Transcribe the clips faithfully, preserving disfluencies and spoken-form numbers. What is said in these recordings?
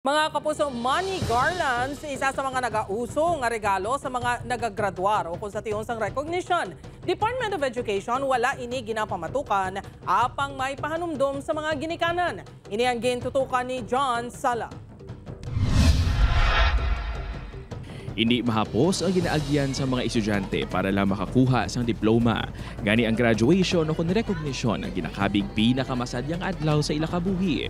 Mga kapuso, money garlands isa sa mga nagauso nga regalo sa mga nagagraduar o kung sa tion sang recognition. Department of Education wala ini ginapamatukan, apang may pahanumdom sa mga ginikanan. Ini ang gintutukan ni John Sala. Hindi mahapos ang ginaagyan sa mga estudyante para lang makakuha sang diploma. Gani ang graduation o kon recognition ang ginakabig pinakamasadyang adlaw sa ila kabuhi.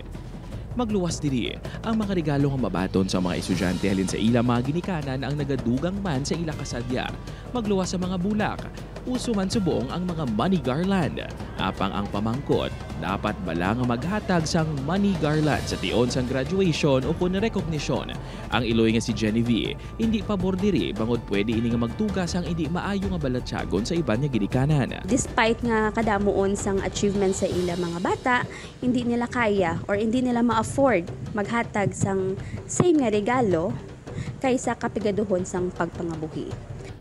Magluwas diri, ang mga regalo nga mabaton sa mga estudyante halin sa ila mga ginikanan ang nagadugang man sa ila kasadya. Magluwas sa mga bulak, uso man subong ang mga money garland. Apang ang pamangkot, dapat bala nga maghatag sang money garland sa tion sang graduation o kon recognition? Ang iloy nga si Genevieve, hindi pabor diri bangod pwede ini nga magtuga sang hindi maayo nga balatyagon sa iban nga ginikanan. Despite nga kadamuon sang achievement sa ila mga bata, hindi nila kaya or hindi nila ma-afford maghatag sang same nga regalo kaysa kapigaduhon sang pagpangabuhi.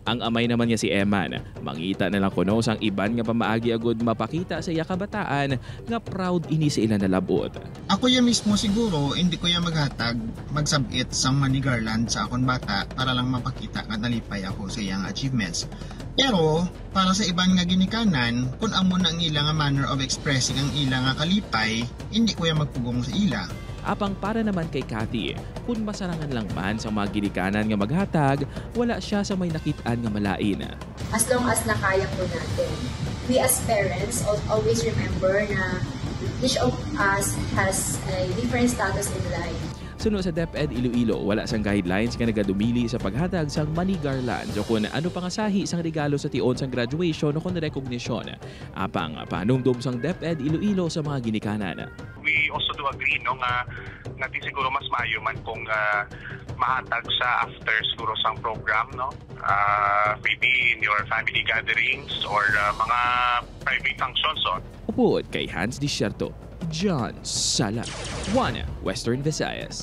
Ang amay naman nga si Eman, mangita na lang kuno sang iban nga pamaagi agud mapakita sa iya kabataan nga proud ini sa ila nalab-ot. Ako ya mismo siguro, hindi ko ya maghatag, magsab-it sang money garland sa akon bata para lang mapakita nga nalipay ako sa iyang achievements. Pero para sa iban nga ginikanan, kun amo na ang ila nga manner of expressing ang ila nga kalipay, hindi ko ya magpugong sa ila. Apang para naman kay Kathy, kun masarangan lang man sa mga ginikanan nga maghatag, wala siya sa may nakit-an nga malain. As long as nakaya po natin. We as parents al- always remember na each of us has a different status in life. Suno sa DepEd Iloilo, wala sang guidelines nga nagadumili sa paghatag sang money garlands o kun ano pa nga sahi sang regalo sa tion sang graduation o kon recognition. Apang panumdom sang DepEd Iloilo sa mga ginikanan. We also do agree, no, nga nga di siguro mas maayo man kung ah, mahatag sa after siguro sang program, no? Ah, maybe in your family gatherings or ah, mga private functions, no? Upod kay Hans Desierto, John Sala, One Western Visayas.